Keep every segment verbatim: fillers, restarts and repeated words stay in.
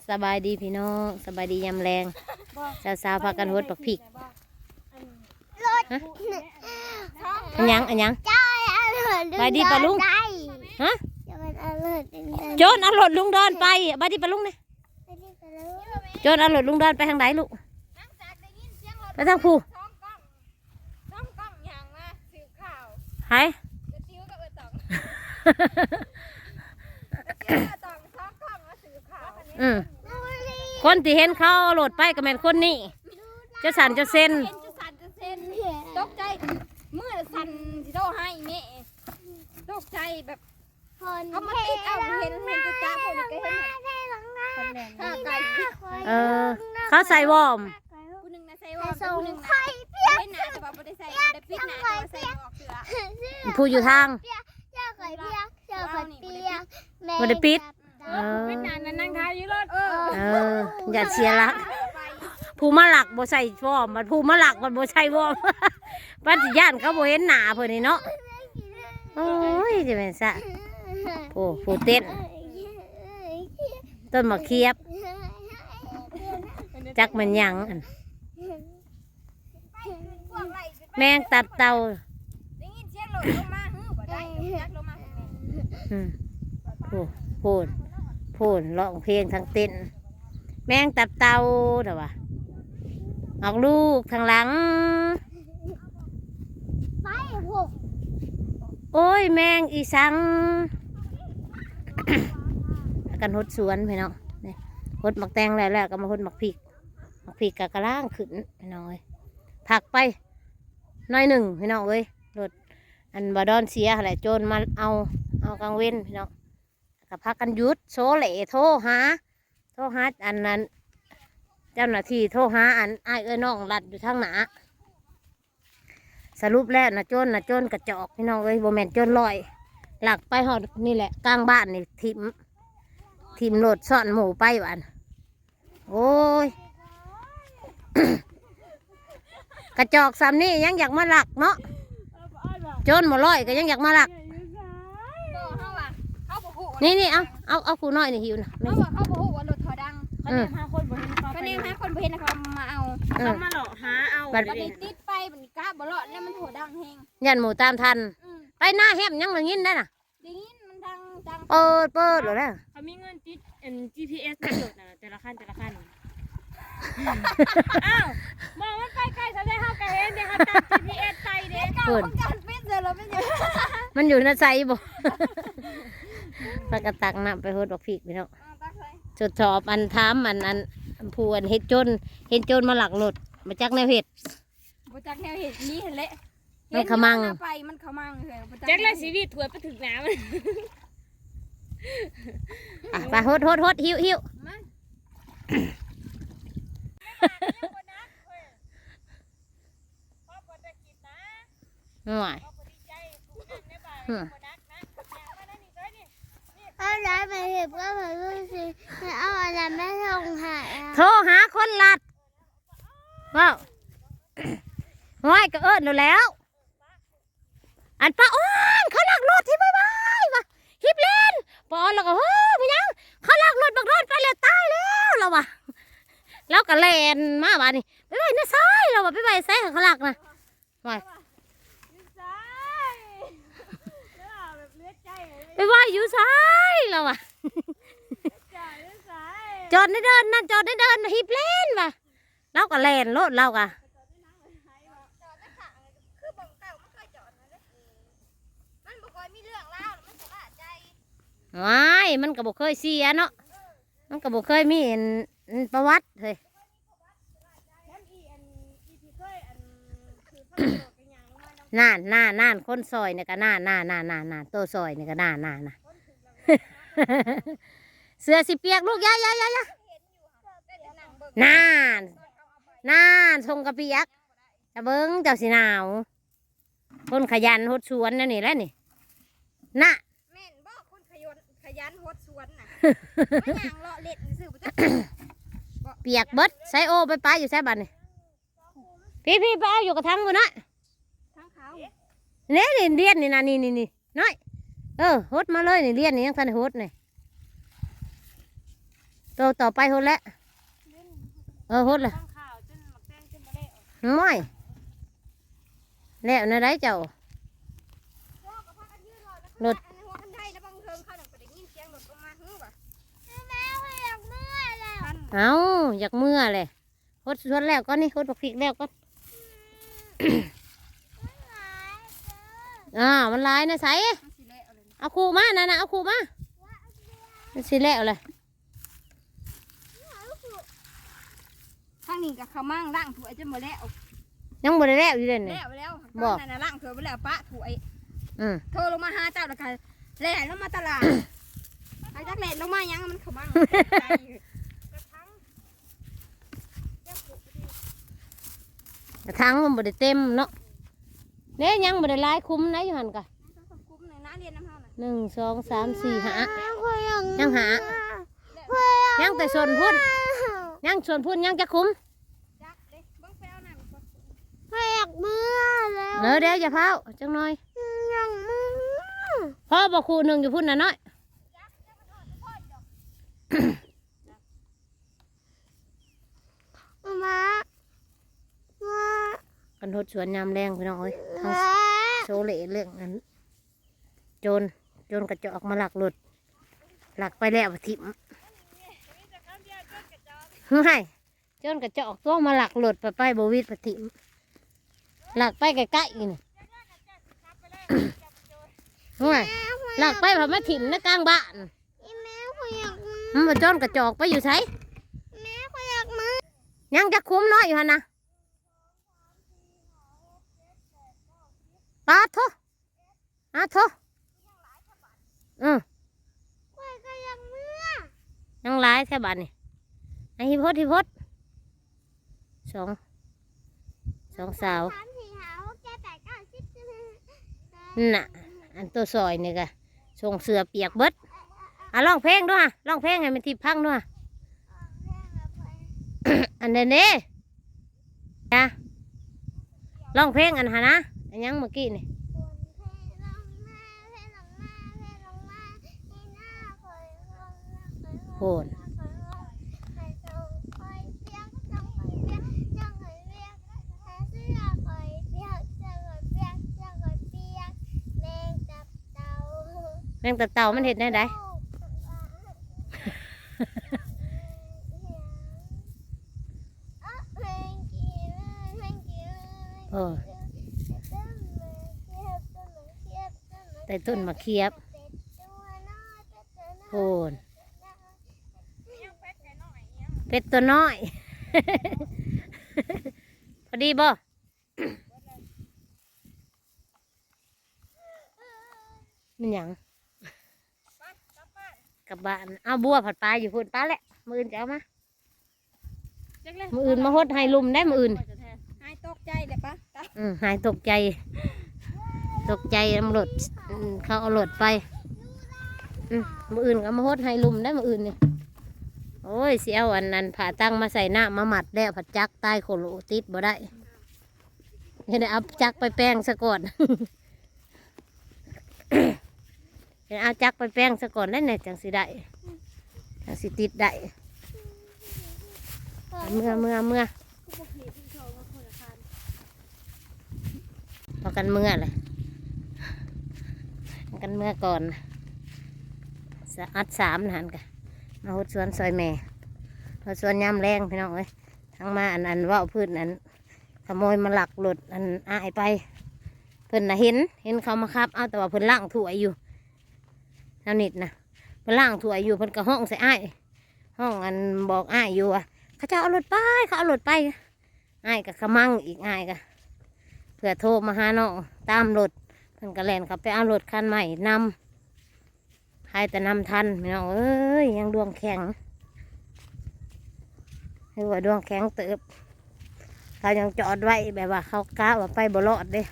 สบายดีพี่น้อง สบายดียามแลง สาวๆพากันหดบักพริก ฮะ อันหยัง อันหยัง สบายดีปะลุง ฮะ โจรเอารถลุงดอนไป สบายดีปะลุงเนี่ย โจรเอารถลุงดอนไปทางใดลูก ไปทางผู้ สองกล้อง สองกล้องย่างมาสืบข่าว ไผ กระซิวกับเออต๋อง กระซิวกับเออต๋อง สองกล้องมาสืบข่าว อืม คนที่เห็นเขาเอารถไปก็แม่นคนนี้ เจ้าสันเจ้าเซน เห็นเจ้าสันเจ้าเซน ตกใจ มือสั่นสิโทรให้แม่ ตกใจแบบ เขามาติดเอา เห็น เห็นจะจ้าพวกนี้ก็เห็น ข้าไก่ เออ เขาใส่วอร์ม ผู้หนึ่งนะใส่วอร์ม ผู้หนึ่งนะ เห็นหน้าแต่ว่าบ่ได้ใส่ บ่ได้ปิดหน้าแต่ว่าใส่วอร์มเสื้อ ผู้อยู่ทาง บ่ได้ปิด เออ เป็นหน้านั่งทายอยู่รถ เออ เออ อย่าเสียหลัก ผู้มาลักบ่ใส่วอร์ม บัดผู้มาลักบัดบ่ใส่วอร์ม ปัดสิย่านเขาบ่เห็นหน้าเพิ่นนี่เนาะ โอ้ย จะแม่นซะ โอ้ ผู้เต้น ต้นมะเขียบ จักมันหยังอัน แมงตับเต่า ได้ยินเสียงรถลงมา ฮือ บ่ได้ จักลงมา อืม โอ้ โพน โพน ร้องเพลงทั้งเต้น แมงตับเต่า เด้อวะ ออกลูกทางหลัง ไปหก โอ้ย แมงอีสัง พากันหดสวนพี่น้อง นี่ หดหมากแตงแล้ว แล้วก็มาหดหมากพริก หมากพริกก็กำลังขึ้นพี่น้องเอ้ย พักไปหน่อยหนึ่งพี่น้องเอ้ย รถอันบ่ดอนเสียหั้นแหละ โจรมาเอา เอากลางเว้นพี่น้อง ก็พากันหยุด โซเลโทรหา โทรหาอันนั้น เจ้าหน้าที่โทรหาอันอ้ายเอื้อยน้องลัดอยู่ทางหน้า สรุปแล้วนะโจรนะโจรกระจอกพี่น้องเอ้ย บ่แม่นโจรลอย ลักไปฮอดนี่แหละ กลางบ้านนี่ ถิ่ม ถิ่มรถซ่อนหมู่ไปหวาน โอ้ย กระจอกส่ำนี่ยังอยากมาลักเนาะ โจรบ่ลอยก็ยังอยากมาลัก บ่ เฮาว่า เฮาบ่ฮู้ว่า นี่นี่ เอา เอา เอาผู้น้อยนี่หิวนะ เฮาว่า เฮาบ่ฮู้ว่ารถเขาดัง เขาเรียกหาคนบ่เห็นเขา เขาเรียกหาคนบ่เห็นเขามาเอา เออ เขามาหลอกหาเอา บัด บัดนี้ติดไป บัดนี้กะบ่รอดแล้ว มันโหดังแฮง ย่านหมู่ตามทัน อืม ไปหน้าแฮมยังได้ยินได้น่ะ ได้ยินมันดัง ดัง เปิด เปิดแล้วนะ เขามีเงินติดอัน จีพีเอส ในรถน่ะ แต่ละคัน แต่ละคัน อ้าว มองมันไปไกลซะแล้ว เฮาก็เห็นเด้ เฮาจับ จีพีเอส ไปเด้ เก่า เปิด ของการปิดเลย เราไม่เจอ มันอยู่ในไซบ่ ปากกะตักน้ำไปหดบักพริกพี่น้อง อ่า ตักเลย ทดสอบอันถามอัน อัน ผู้อันเฮ็ดโจร เฮ็ดโจรมาลักรถ มาจักแนวเฮ็ด บ่จักแนวเฮ็ดนี่แหละ มันขมัง เห็นมันไป มันขมังเลย บ่จัก จักแล้วชีวิตถวยไปถึงน้ำ อ่ะ ไปหด หด หด หิ้ว หิ้ว มา ห่วย อืม เอาอะไรมาเห็บก็มาดูสิ เอาอะไรมาส่งหาอ่ะ โทรหาคนลัด ว้าว ห้อยก็เอิ้นแล้วแหล้ว อันป้าอ้อนเขาลักรถ ฮิบไวๆ ว่ะ ฮิบแล่น ป้าอ้อนแล้วก็ โอ้ เป็นหยัง เขาลักรถบักดอนไปแล้ว ตายแล้ว เราว่ะ แล้วก็แล่นมาบาดนี้ ไปไว้ในซอย เราว่ะ ไปไว้ไสเขาลักนะ ว่า อยู่ไส แล้วแบบเหลือใจเลย ไปไว้อยู่ไส เราว่ะ จ่ายอยู่ไส จอดในเดินนั่น จอดในเดิน ฮิบแล่นว่ะ เราก็แล่นโลด เราก็ จอดในหนังเลย หายว่ะ จอดในข้าง คือบ่งเก่ามันเคยจอดนะเด้ มันบ่ค่อยมีเรื่องราว มันชะล่าใจ ว้าย มันก็บ่เคยเสียเนาะ มันก็บ่เคยมีอัน อันประวัติเฮ้ย นั่น นั่น นั่น คนซอยนี่ก็นั่น นั่น นั่น นั่น นั่น โตซอยนี่ก็นั่น นั่น นั่น เสื้อสิเปียกลูก อย่า อย่า อย่า อย่า นั่น นั่น ส่งกระเปียก จะเบิ่งเจ้าสิหนาว คนขยันหดสวนแนวนี้แหละนี่ น่ะ แม่นบ่ คนขยัน ขยันหดสวนน่ะ มาย่างเลาะเล่นซื่อๆ บ่จัก เปียกเบิด ไซโอไปปะอยู่ไสบัดนี่ พี่ๆ ไปเอาอยู่กระถางพุ้นนะ ทางเขา นี่ นี่เลียนนี่นะ นี่ นี่ นี่ น้อย เออ หดมาเลยนี่ เลียนนี่ยังทันได้หดนี่ ตัวต่อไปหดแล้ว เออ หดแล้ว ตั้งข่าวจนหมักแตงจนบ่ได้ออก น้อย แล้วนะได้เจ้า เจ้าก็พากันยืนรอแล้ว รถ อันนี้หัวคันไดนะบางเทิงเขาน่ะก็ได้ยินเสียงรถออกมาหื้อว่ะแม่เขาอยากเมื่อแล้ว เอ้า อยากเมื่อเลย หดสวนแล้วก่อนนี่ หดบักพริกแล้วก่อน อ่า มันหลายนะใส มันสิแล้วเลย เอาคู่มานะนะ เอาคู่มา มันสิแล้วเลย ทางนี้ก็เขามั่งล้างถ้วยจนหมดแล้ว ยังบ่ได้แล้วอยู่เด่นนี่ แล้วแล้ว บอก นั่นน่ะล้างถ้วยไปแล้วปะถ้วย อืม โทรลงมาหาเจ้าแล้วก็แล่นลงมาตลาดไอ้จักแล่นลงมายังมันเขามั่ง กระถางมันบ่ได้เต็มเนาะ เด้ยังบ่ได้หลายคุ้มนะอยู่หั่นกะ คุ้มเลยนะเรียนน้ำเท่าน่ะ หนึ่งสองสามสี่ห้า แม่เขาอยาก ยังหา ยังแต่ส่วนพุ่น ยังส่วนพุ่นยังจะคุ้ม จักเด้เบิ่งไปเอาน้ำก่อน เขาอยากเมื่อแล้ว เดี๋ยวเดี๋ยวอย่าเผาจังหน่อย อยากเมื่อ พ่อบอกคู่หนึ่งอยู่พุ่นนะน้อย มามา กันหดสวนยามแรงพี่น้องเอ้ยทั้งโซเลเรื่องนั้นโจรโจรกระจอกมาลักรถลักไปแล้วถิ่มไม่โจรกระจอกตัวมาลักรถไปไปบวิดไปถิ่มลักไปใกล้ๆอีกนี่ห่วยลักไปพอมาถิ่มในกลางบ้าน อีแม่เขาอยากเมื่อ มันบ่โจรกระจอกไปอยู่ไส แม่เขาอยากเมื่อ ยังจะคุ้มน้อยอยู่หั่นนะปาดโท อาโทอืม ข้อยก็อยากเมื่อ ยังหลายแท้บาดนี่ไอ้ฮิพดฮิพดสองสองสาว สามสี่ห้าหกเจ็ดแปดเก้าสิบสิบเอ็ด นั่นน่ะ อันตัวซอยนี่กะส่งเสื้อเปียกเบิดอ่ะร้องเพลงด้วยฮะร้องเพลงให้มันทิพย์ฟังด้วยฮะอันนั้นเด้นะร้องเพลงอันหานะอันยังเมื่อกี้นี่ โหน แมงตับเต่ามันเห็นได้ได โอ้ ใต้ต้นมะเขียบ โหน เป็ดตัวน้อย พอดีบ่มันหยัง กลับบ้าน เอาบัวผัดปลาอยู่พุ่นปลาแหละ มื้ออื่นจะเอามา จักเลย มื้ออื่นมาหดให้ลุมได้มื้ออื่น หายตกใจเลยปะ อืมหายตกใจ ตกใจตำรวจอืมเขาเอารถไป อืมมื้ออื่นก็มาหดให้ลุมได้มื้ออื่นนี่ โอ้ยสิเอาอันนั้นผ้าตั้งมาใส่น้ำมามัดแล้วผัดจักตายโคโลติดบ่ได้ เห็นเอาจักไปแปลงซะก่อน เห็นเอาจักไปแปลงซะก่อนได้เนี่ยจังสิได้จังสิติดได้ เมื่อเมื่อเมื่อพากันเมื่อเลยพากันเมื่อก่อนสะอัดสามนะหันกะมาหดสวนซอยแม่หดสวนยามแรงพี่น้องเอ้ยทั้งมาอันอันเว้าพื้นอันขโมยมาลักรถอันอ้ายไป เพิ่นน่ะเห็นเห็นเขามาขับเอาแต่ว่าเพิ่นล้างถ้วยอยู่แนวนิดนะเพิ่นล้างถ้วยอยู่เพิ่นก็ฮ้องใส่อ้าย ห้องอันบอกอ้ายอยู่ว่าเขาเจ้าเอารถไปเขาเอารถไปอ้ายก็ขะมังอีกอ้ายก็เพื่อโทรมาหาน้องตามรถเพิ่นก็แล่นเขาไปเอารถคันใหม่นำใครแต่นำทันพี่น้องเอ้ยยังดวงแข็งคือว่าดวงแข็งเติบเขายังจอดไว้แบบว่าเขากะว่าไปบ่รอดเด้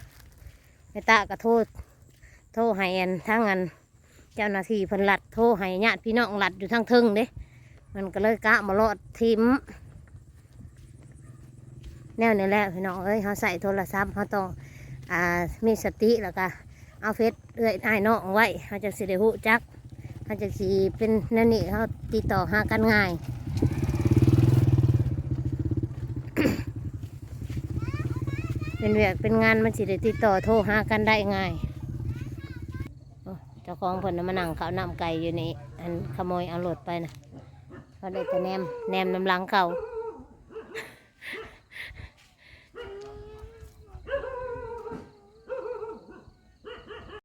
แม่ตาก็โทรโทรให้อันทั้งอัน เจ้าหน้าที่เพิ่นลัดโทรให้ญาติพี่น้องลัดอยู่ทางเทิงเด้มันก็เลยกะบ่รอดถิ่มแนวนี้แหละพี่น้องเอ้ยเฮาใส่โทรศัพท์เฮาต้องอ่ามีสติแล้วก็เอาเฟซเอื้อยอ้ายน้องไว้เฮาจังสิได้ฮู้จัก เฮาจั่งสิเป็นแนวนี้ เฮาติดต่อหากันง่าย เป็นเวียกเป็นงานมันสิได้ติดต่อโทรหากันได้ง่าย โอ้ เจ้าของเพิ่นน่ะมานั่งข้าวน้ำไก่อยู่นี่ อันขโมยเอารถไปนะ เขาได้แต่แนม แนมนำหลังเขา